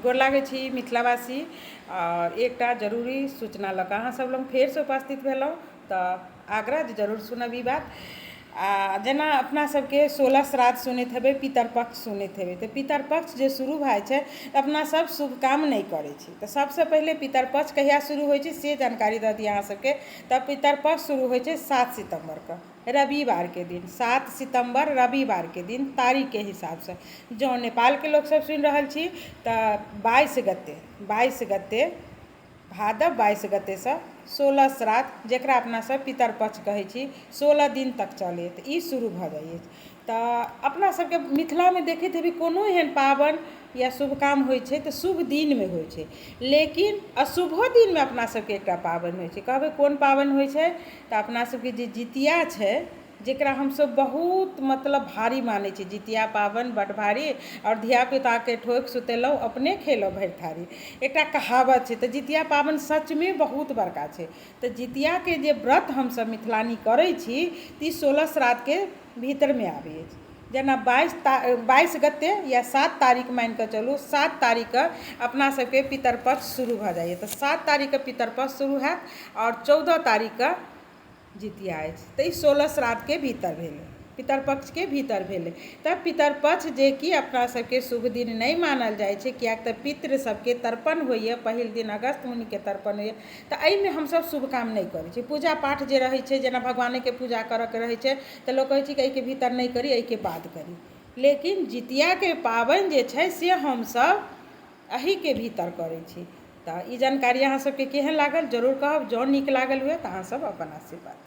गोर लागै छी मिथिलावासी। आओर एकटा जरूरी सूचना लऽ कऽ अहाँसभ लग फेरसँ उपस्थित भेलहुँ, तऽ आग्रह जे जरूर सुनब ई बात। आ जेना अपना सभके 16 श्राद्ध सुनैत हेबै, पितरपक्ष सुनैत हेबै, तऽ पितरपक्ष जे शुरू भऽ जाइ छै तऽ अपना सभ शुभ काम नहि करै छी। तऽ सभसँ पहिले पितरपक्ष कहिया शुरू होइ छै से जानकारी दऽ दी अहाँ सभके। तऽ पितरपक्ष शुरू होइ छै 7 सितम्बरके, रविवारके दिन, 7 सितम्बर रविवारके दिन तारीखके हिसाबसँ। जँ नेपालके लोकसभ सुनि रहल छी तऽ 22 गते, 22 गते भादव 22 गतेसँ 16 श्राद्ध, जकरा अपना सब पितरपक्ष कहै छी, 16 दिन तक चलैए, तऽ ई शुरू भऽ जाइ अछि। तऽ अपना सबके मिथिलामे देखैत हेबै, कोनो एहन पाबनि या शुभ काम होइ छै तऽ शुभ दिनमे होइ छै, लेकिन अशुभो दिनमे अपना सबके एकटा पाबनि होइ छै। कहबै कोन पाबनि होइ छै? तऽ अपना सबके जे जितिया छै, जकरा हमसब बहुत मतलब भारी मानै छी, जितिया पाबनि बड्ड भारी, आओर धियापुताके ठोकि सुतेलहुँ, अपने खेलहुँ भरि थारी, एकटा कहावत छै। तऽ जितिया पाबनि सचमे बहुत बड़का छै। तऽ जितियाके जे व्रत हमसब मिथिलानी करै छी, तऽ ई 16 श्राद्धके भीतरमे आबै अछि। जेना 22 गते या 7 तारीख मानिकऽ चलू, 7 तारीखके अपना सबके पितरपक्ष शुरू भऽ जाइए। तऽ 7 तारीखके पितरपक्ष शुरू हैत आओर 14 तारीखके जितिया अछि। तऽ ई 16 श्राद्धके भीतर भेलै, पितरपक्षके भीतर भेलै। तऽ पितरपक्ष जेकि अपना सबके शुभ दिन नहि मानल जाइ छै, किएक तऽ पितृ सबके तर्पण होइए, पहिल दिन अगस्त मुनिके तर्पण होइए, तऽ एहिमे हमसब शुभ काम नहि करै छी। पूजा पाठ जे रहै छै, जेना भगवानेके पूजा करऽके रहै छै, तऽ लोक कहै छै कि एहिके भीतर नहि करी, एहिके बाद करी। लेकिन जितियाके पाबनि जे छै से हमसब एहिके भीतर करै छी। तऽ ई जानकारी अहाँ सबके केहन लागल जरूर कहब। जँ नीक लागल हुए तऽ अहाँसब अपन आशीर्वाद